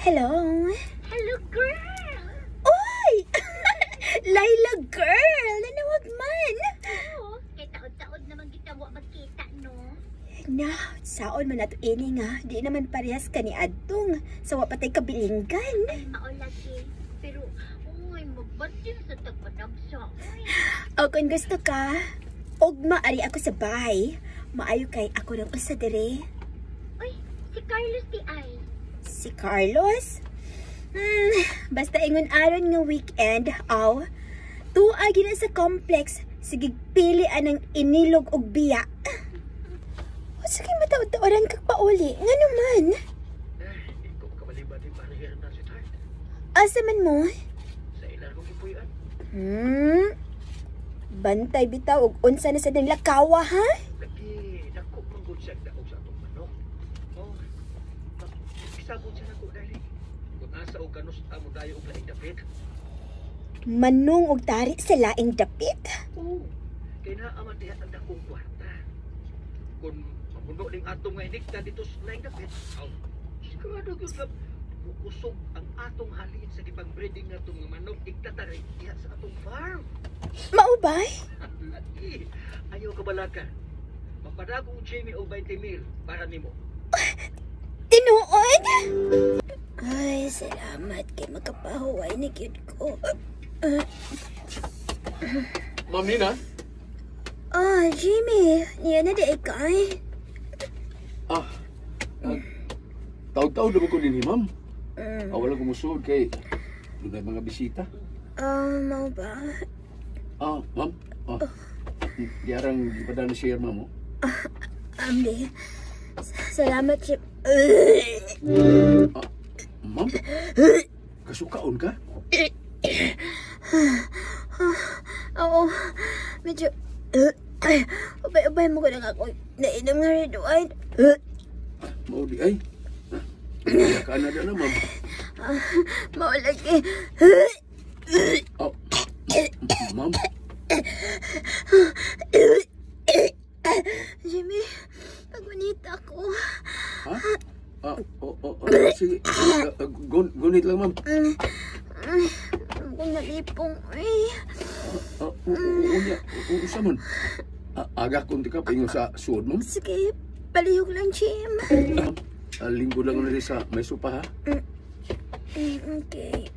Hello? Hello, girl! Uy! Laila girl! Nanawag man! Oo, kay taod-taod naman kita wa magkita, no? Na, saon man nato ini nga. Di naman parehas ka ni Adtong. Sa wa patay kabilinggan. Ay, mao lagi. Pero, uy, magbatin sa tagpanagsa. Uy, O kung gusto ka, ugma ari ako sa bahay. Maayo kay ako rang usa dire. Uy, si Carlos di ay. Si Carlos? Basta ingon aron nga weekend, aw. Tuwa gina sa complex, sige pili anang inilog og biya. O sige, mataod-taoran kag pauli. Ngano man? Eh, ikaw kabaliban ni Maria na si Tart. Asa man mo? Sa ilan kong ipuyan. Bantay bitaw og unsa na sa nang lakawa, ha? Lagi, dako manggod siya daog sa atong manok. Oh, isabot siya nako dali. Kung asa og kanus amo dayo og laing dapit. Manong og tari sa laing dapit. Oo. Kay naa man diha ang dakong kwarta. Kung mapuno ning atong nga inikta dito sa laing dapit, aw, sigurado gyud nga mukusog ang atong halin sa gipang breeding natong nga manok igtatari diha sa atong farm. Mao ba? Lagi, ayaw kabalaka. Mapadagong Jamie og 20 mil para nimo. Tinuod? Ay, salamat kay makapahuway na gyud ko. Ma'am Nina? Ah, Jimmy, niya na di ikay. Ah, taod-taod naman ko din, ma'am. Ah, wala kumusod kay doon mga bisita. Ah, mao ba? Ah, ma'am. Ah, diarang gipadala na share, ma'am. Oh. Amli. Salamat, Jim. Ah, ma'am? Kasukaon ka? Oo, medyo ay, ubay-ubay mo ko lang ako. Nainom nga red wine. Mao di ay. Ah, ka na na, ma'am. Mao lagi. Oh, ma'am. Jimmy, pagunit ako. Ha? Ah, oh, sige. Gunit lang, ma'am. Ako nalipong, ay. Ah, unya, usa man. Ah, aga kunti ka paingon sa suod, ma'am. Sige, palihog lang, Jim. Ah, linggo lang na rin sa may sopa, ha? Okay.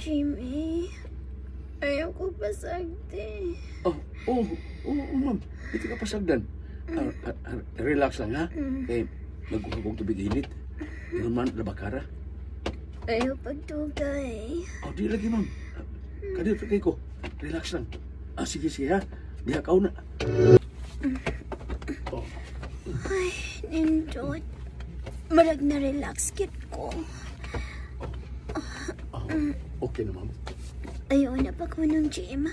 Jimmy, ayaw ko pasagdi. Oh, ma'am. Hindi ka pasagdan. Relax lang, ha? Kay, magkuha kong tubig init. Ingon man, labakara. Ayaw pagdugay. Oh, di lagi, ma'am. Kadiyot kay ko. Relax lang. Ah, sige, sige, ha? Diha ka una. Oh, Ay, nindot. Marag na relax kit ko. Ah, okay na, ma'am. Ayaw na pa ko ng gym.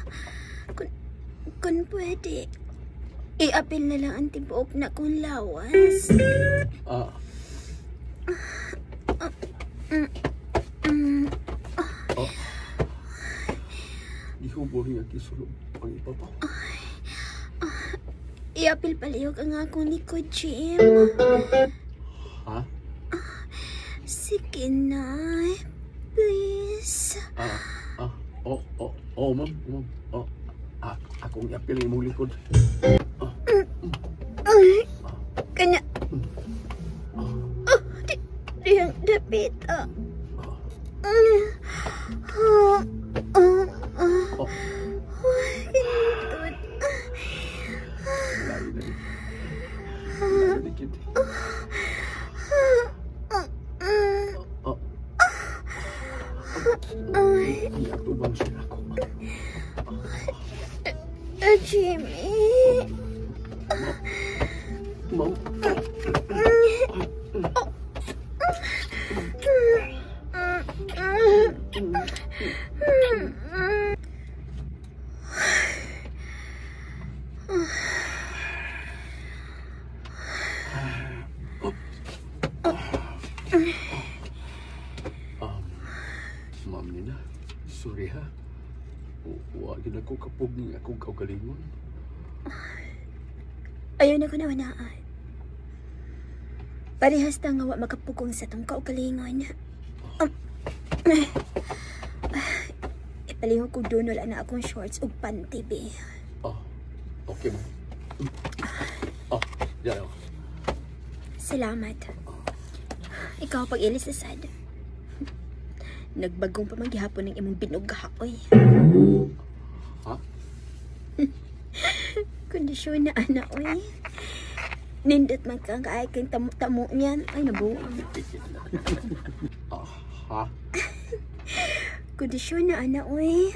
Kung pwede, iapil na lang ang tibuok na kong lawas. Ah. Oh. Gihubol niya kisulog ang ipapaw. Iapil palihog ang akong likod, Jim. Ha? Sige na. Please. Ah, ah, oh, ma'am, ma'am. Oh, ah, akong iapil ang imong likod. Ay, kanya. Oh, di, diyang dapit, ah. Ah, ah, ah. Oh. Ay, kintut. Layo na di. Layo na kit. Oh. Ay, Iatubang siya ako. Ah, Jimmy. Ma'am. Ma'am Nina, sorry ha. Wa gid ako kapog ni akong kaugalingon. Ayaw na ko na wanaan. Parehas ta nga wa makapugong sa tong kaugalingon. Ipalihog ko dunol ana akong shorts ug panty, be. Oh, okay, ma'am. Oh, diyan ako. Salamat. Ikaw pag ilis na sad. Nagbagong pa maghihapon ng imong binugha, oy. Ha? Kondisyon na ana, oy. Nindot man kang kaay kang tamo-tamo niyan. Ay, nabuang. Ah, ha? Kondisyon na ana, oy.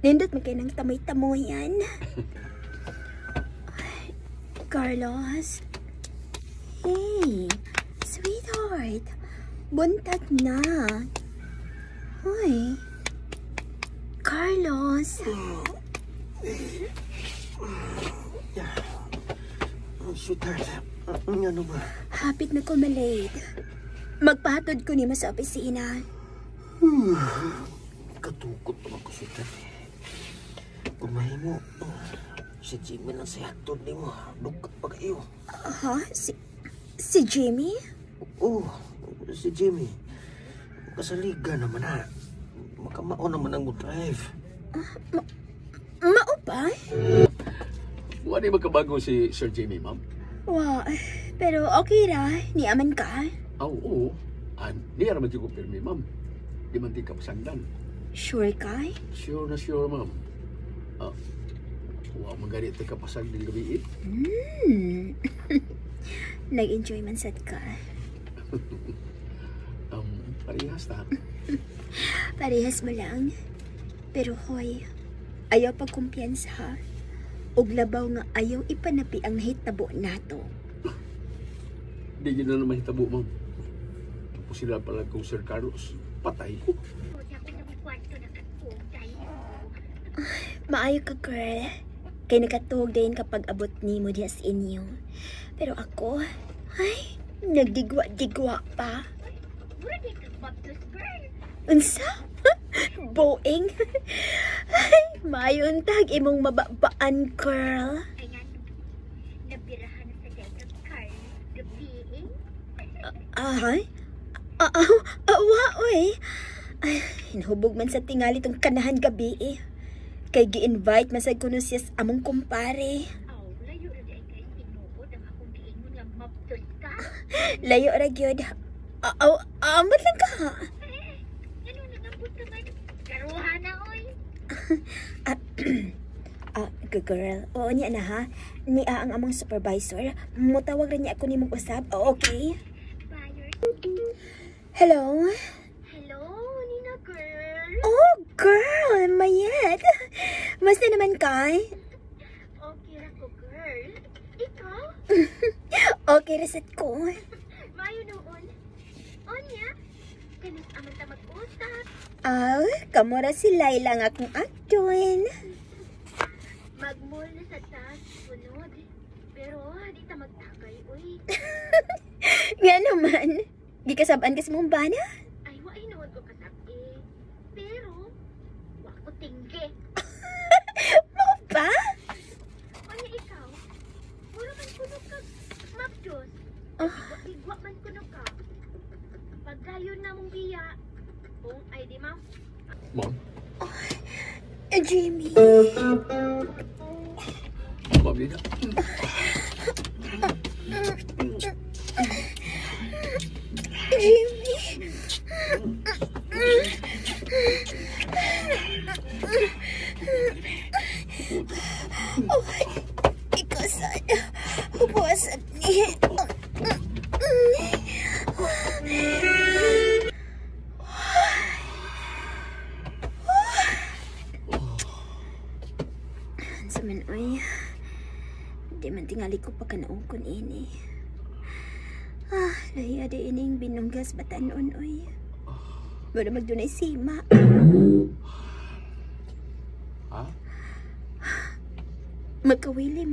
Nindot man kay ng tamoy-tamo yan. Ay, Carlos. Hey, sweetheart. Buntag na. Hoy. Carlos. Sweetheart, ano ba? Hapit na ko malate. Magpahatod ko nimo sa opisina. Katukot naman ko, sweetheart. Kung mahimo, si Jimmy lang sa hatod nimo. Duka pa kayo. Ha? Si Jimmy? Oo, si Jimmy. Kasaliga naman ha. Makamao naman ang drive. Mao ba? Wa di magkabago si Sir Jimmy, ma'am? Wa, pero okay ra. Niaman ka? Aw, oo. An, niya raman ko pirmi, ma'am. Di man di ka pasangdan. Sure ka? Sure na sure, ma'am. Ah, wa man gani ka pasagdan gabi eh. Nag-enjoy man sad ka. Parehas ta. Parehas mo lang. Pero hoy, ayaw pagkumpiyansa ha. Og labaw nga ayaw ipanapi ang hitabo nato. Di yun na naman hitabo, ma'am. Tapos sila pala kung Sir Carlos, patay ko. Maayo ka, girl. Kay nakatuog din kapag abot nimo diha sa inyo. Pero ako, ay, nagdigwa-digwa pa. Unsa? Boeing? Ay, maayo tag imong mababaan, girl. Nabirahan sa dayag Carlos gabi eh. Ay? Wa, oy. Ay, hinhubog man sa tingali tong kanahan gabi eh. Kay gi-invite man sad kuno siya sa among kumpare. Aw, layo ra di ay kay tinuod ang akong giingon nga mabdos ka. Layo ra gyud. Aw, ambot lang ka ha. Eh, ngano nangambot ka man? Karuha na oy. Good girl. Oo niya na ha. Niya ang among supervisor. Mutawag ra niya ako nimong usab. Oh, okay. Buyer. Hello? Hello, Nina girl. Oh, girl, mayet. Basta naman ka? Okay ra ko, girl. Ikaw? Okay, reset ko. Mayo noon. Onya, kanis aman ta mag-usap. Ah, kamura si Laila nga akong aktuin. Mag-mall na sa taas, sunod. Pero di ta magtakay, uy. Nga naman. Gikasabaan ka sa mong bana? Ay, wa ay noon ko kasab-i. Pero, wa ko tinggi. Mao ba? Onya ikaw, mura man kuno ka mabdos. Ah. Igwa man kuno ka. Paggayon na mong biya. Kung ay di ma'am. Ma'am? Jimmy. Ma'am, Nina. Jimmy. Oh, ikaw sad. Ubuasad ni. Sa man, oy. Di man tingali ko pa kanaukon ini. Ah, lahi adi ining binunggas batanon, oy. Wala magdunay sima. Ha? Magkawili.